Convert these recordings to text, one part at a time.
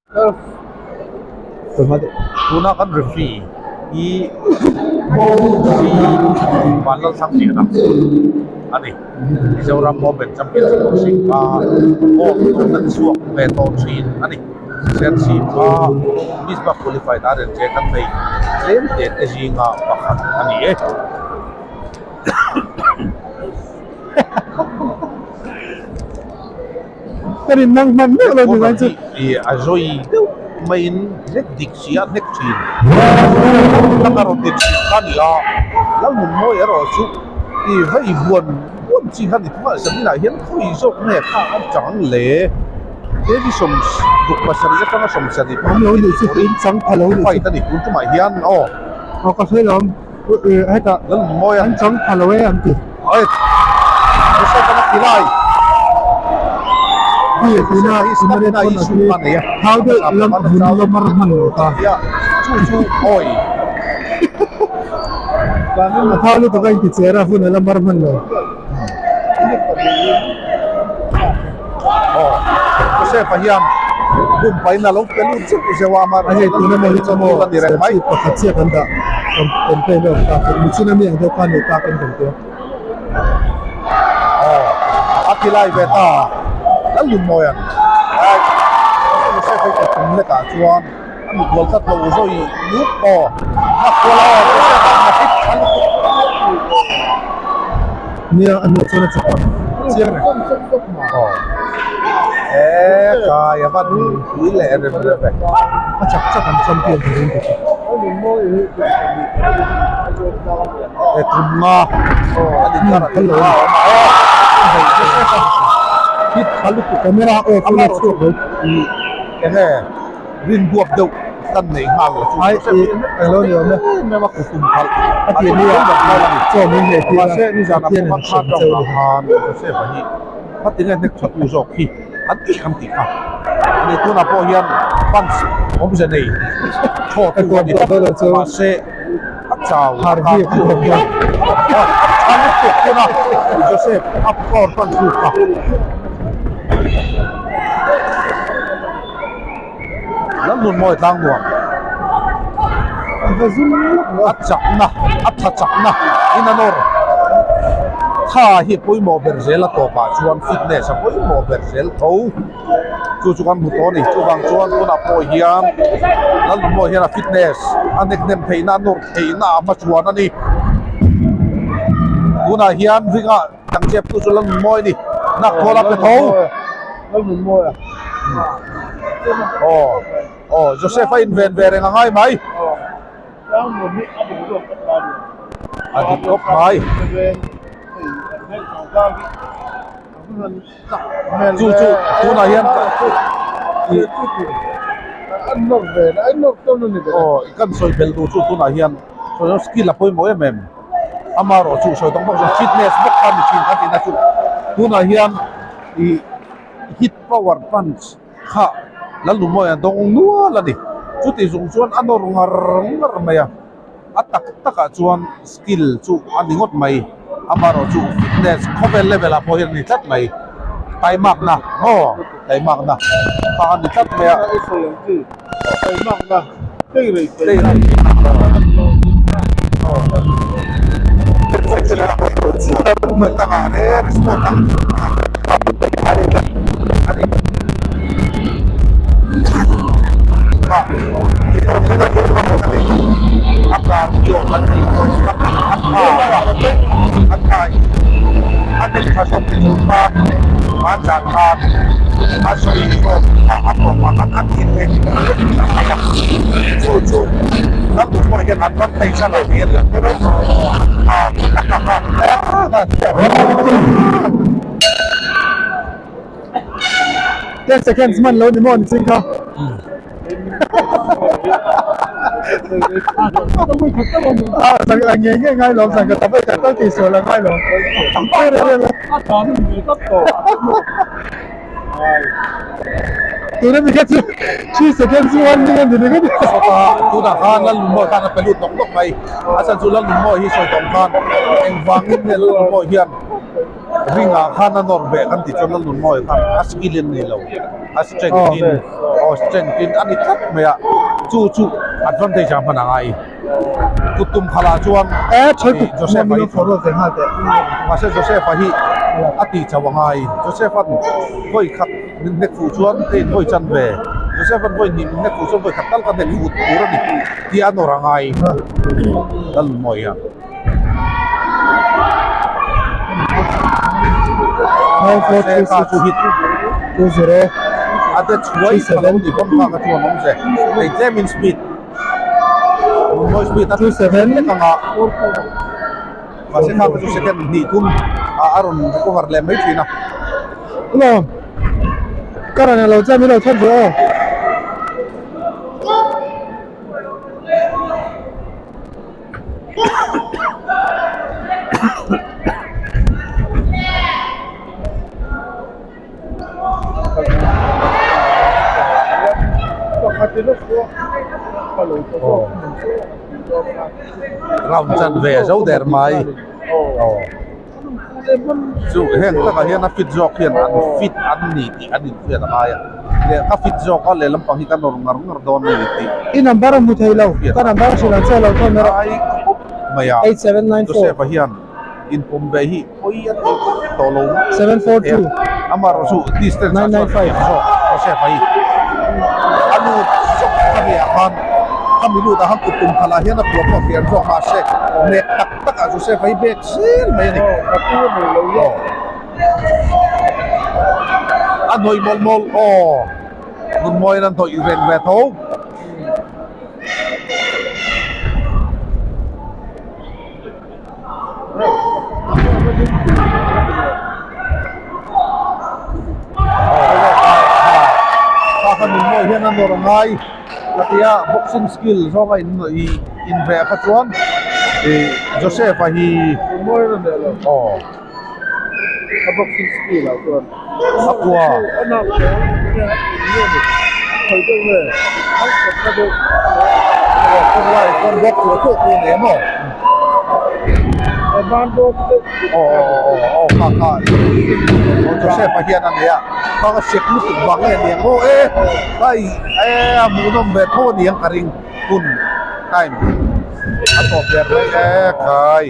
Tuna kan referee hi Vanlalthangtiana a ni. Mizoram Open Championship boxing kha gold rawn chhuak ve tawh thin a ni. Serchhip kha Misbah qualified a ren che kan nei tlem te te zinga pakhat a ni e. Ka rin nang hman meuh lo ni mai chu. A zawi deuh maiin hlek dik si a hnek thin. Tak a rawn ti thin kha a ni a, Lalnunmawi erawh chu i vei buan buan chi kha a ni thung a, zaninah hian khawi zawk nge kha a chang le? Kevi 67 atanga 70 Awm lo nih chu in chang pha lo nih chu. Fight a ni tun tumah hian aw. Aw ka hre lo. Hetah Lalnunmawia an chang pha lo e an ti. Ai Joseph an a ti lai. Hi tuna Immanuel pawn a hi thau deuh lam a vun lamar hman lo ta. Chu chu awi. A thau lutuk a inti cher a hun a lamar hman lo. Aw Joseph a hian bum pain a lo pe lut zeuh zeuh a A hei tuna maw hi chu maw statue pakhat chiah kan dah campaign a awm tak a michina mi ang deuh khan nei tak an kan tia. Aw a ti lai ve ta Lalnunmawi an ai Joseph a tum lekah chuan a mitbual tlat lo zawi nup aw a kual aw Joseph a hna hit tha lutuk. Nia a hnuah chuan a chak ang chiang reng. Aw e kai a van pui leh rem rem e. A chak chak ang champion turin ka ti. E tum nga a din kar a tum nga a awm a aw hit tha lutuk Camera off a ila chhuak lo. Enge rin duap deuh kan nei nghal lo chu Ai i englo ni awm e. Em em a kutum khalh A ti ni a chaw min hleh tir a Mahse nizan a Pathian in pawh hrem kha cheu ni. khan Joseph a hi khatin nge hnek tha tu zawk hi an ti kan tih kha ani tunah pawh hian punch awmze nei thaw tu a ni tlat mahse a chau Har kha vi a kawm dawn. A tha lutuk tuna Joseph a power punch lut kha. Lalnunmawi tlang nuam a chakna a tha chakna in a nawr tha hi pawimawh ber zel a tawpah chuan fitness a pawimawh ber zel tho chu chu kan hmu tawh a ni chuvang chuan tunah pawh hian Lalnunmawi hian a fitness a nek hnem theihna a nawr theihna a hmachhuan a ni tunah hian ringa Dang chep tu chu Lalnunmawi a ni. Nak thawl a pe tho. Lalnunmawi a. Aw, aw, Joseph a inven ve reng a ngai mai. A dik khawp mai. Chu chu tunah hian aw kan sawi bel duh chu tunah hian skill a pawimawh em em. Amaherawh chu sawi tawng bawk chuan fitness bawk kha mihring kan tihna chu tunah hian ih hit power punch kha Lalnunmawia dawng nual a ni. Chuti zung chuan a nawr ngar ngar mai a, a tak takah chuan skill chu a ni ngawt mai. Amaherawh chu fitness khawvel level ah pawh hian a ni tlat mai. Taimakna maw taimakna kha a ni tlat mai a. Ten seconds man lo ni maw ni ching kha. Ah, sang la nge nge ngai lo sang ka tapai ka tal ti so la ngai lo. Tuna mi kha chu 3 seconds 1 minute ni ringawt. Sawta tunah khan Lalnunmawi khan a pe lut nawk nawk mai. A chhan chu Lalnunmawi hi sawi tawng khan engvangin nge Lalnunmawi hian Ring-ah khan a nawr beh kan tih chuan Lalnunmawia khan a skill in a ni lo, a strength in aw strength in a ni tlat mai a, chu chu advantage ah hman a ngai. Kut tum khalah chuan Joseph-a hi mahse Joseph-a hi a tih chauh a ngai. Joseph-a'n vawi khat min hnek fuh chuan hei vawi chan ve, Joseph-a'n vawi hnih min hnek fuh chuan vawi khat tal ka hnek fuh tur a ni tih a nawr a ngai. Lalnunmawia. A te chhuai kha lo ni bawk nghak a chuan awm che hei tlem in speed mawi speed a hlek ang a mahse kha chu second hnih thum a rawn recover leh mai thin a. Ka rawn alo chuan min lo chhan ve aw. Round chan ve zo der mai aw chu heng takah hian a fit zawk hian an fit an ni tih an inhriat a ngai a leh ka fit zawk a lehlam pang hi ka nawr ngar ngar dawn a ni tih I number a hmu thei lo ka number hrilh ang che lo thawn erawh ngai khawp mai a Joseph-a hian inpawm ve hi pawi a ti khawp tawh lo mai a amaherawh chu distance ah chuan a thiam zawk Joseph-a hi a lut zawk a nih ah khan khami lut ah khan kut tum khalh ah hian a puah pawh a fian zawk mahse nek tak tak ah Joseph-a hi bek zel mai a ni aw a hnawih mawlh mawlh aw nunmawiin an hnawih reng ve tho. Kha nunmawi hian a nawr ngai ka ti a boxing skill zawnga in inreh kha chuan ih Joseph a hi aw a boxing skill ah chuan a kua aw aw aw kha kha Joseph a hian a nei a kha ka sek lutuk vang nge aniang aw e kai e a hmuhnawm ve tho aniang ka ring hun time a tawp ber mai e khai.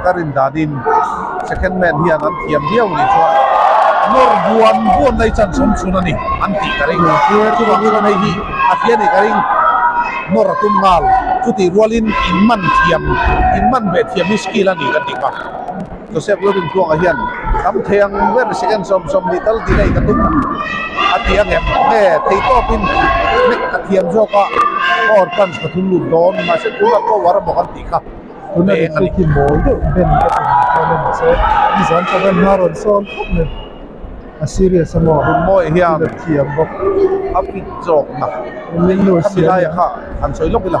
Ka rin danin second man hian an thiam viau a nih chuan nawr buan buan na hi chan chhawm chhun a ni an tih ka ring chuvang chuan hei hi a hria a nih ka ring nawr a tum nghal chutih rualin in man thiam in man ve thiam hi skill a ni ka tih kha Joseph Lalrintluanga hian tam thei ang ber second 20 tal delay ka tum a ti ang em nge thei tawpin nek ka thiam zawk a power punch ka thun lut dawn mahse tunah power a maw kan tih kha. Tuna referee khi mawl deuh ben ka tum dawn a mahse nizan pawh khan hma rawn sawn khawp mai a serious a maw Hun mawi hian a thiam bawk a fit zawk na khami laia kha han sawi lawk ila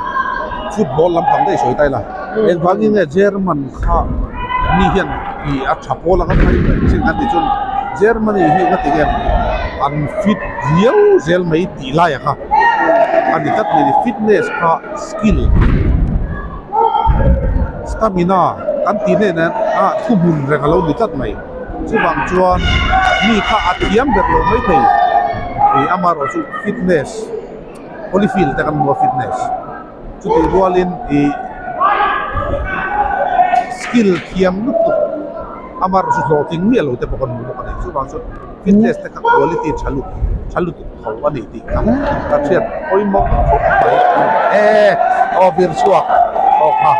football lampang daih sawi ta ila engvangin nge German kha mi hian ih a tha pawl ang a mai chin kan tih chuan Germany hi nga ti nge an fit viau zel mai tih laia kha a ni tlat mai fitness kha skill stamina kan tih nen hian ah thuhmun reng a lo ni tlat mai chuvang chuan mi kha a thiam ber lo mai thei ih amaherawh chu fitness polyfield te kan hmu a fitness chutih rualin ih skill thiam lutuk. Amaherawhchu hlawhtling miah lo te pawh kan hmu bawk a ni. Chuvang chuan fitness te kha quality tha lut tha lutuk tho a ni tih kha ka hriat pawimawh khawp mai. E aw vir chhuak aw kha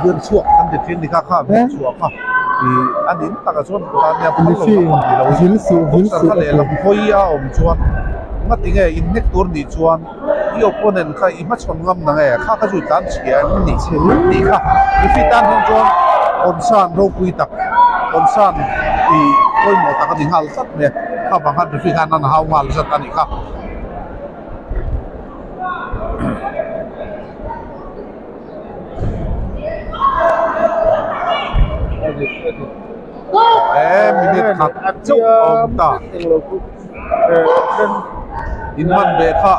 vir chhuak kan ti thin ni kha kha vir chhuak kha ih a nin takah chuan tan nia phal lo lam pawh ni lo in boxer kha lehlam hawi a awm chuan ngatinge inhnek tur nih chuan I opponent kha i hmachhawn ngam na nge? Kha kha chu i tlan chhia em ni? Tih kha i fit tan hawng chuan concern ropui tak, concern i pawimawh tak a ni nghal zat mai a. Kha vang khan referee khan an hau nghal zat a nih kha. He minute khat chauh a awm ta. In man ve kha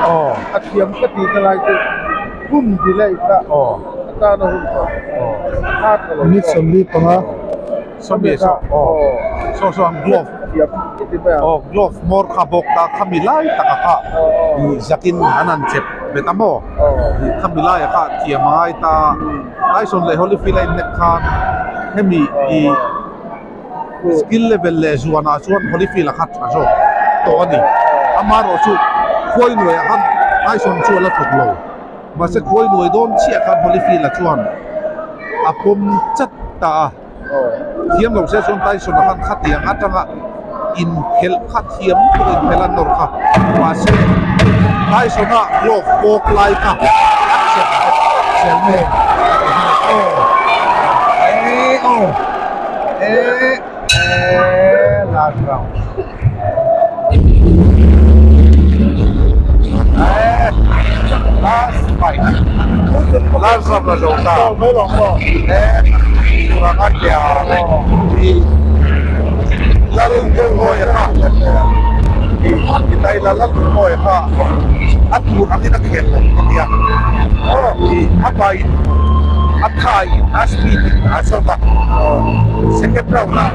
aw. A thiam ka ti ta lai chu hun delay kha a tan a hun tawh a tha lo Minute 45. Sawmi saw aw saw saw ang glove aw glove hmawr kha bawk ta khami lai taka kha ih zakin an han chep bet a maw ih khami laia kha thiam a ngai ta Tyson leh Holyfield a innek khan hemi ih skill level leh zuanah chuan Holyfield a kha tha zawk tawh a ni amaherawhchu khuai hnuaiah khan Tyson chu a la thawk lo. Mahse khuai nuai dawn chiah khan Holyfield-a chuan a pawm chat ta a, thiam lo se chuan Tyson-a khan khatiang atanga inphelh kha thiam lutuk inphelh a nawr kha. Mahse Tyson-a glove bawk lai kha a chelh bet tlat zel mai a. Aw e aw e e last round. Last fight last round la zo ta e turanga kia i lal ngawia kha i tai la lal ngawia kha a tur angin a khel lo ka tia i a pain a thain a speed in a zawt a second round ah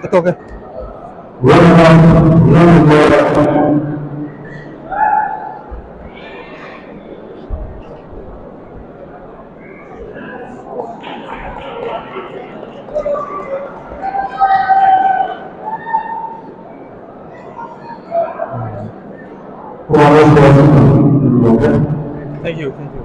Ka tawk e. Thank you, thank you.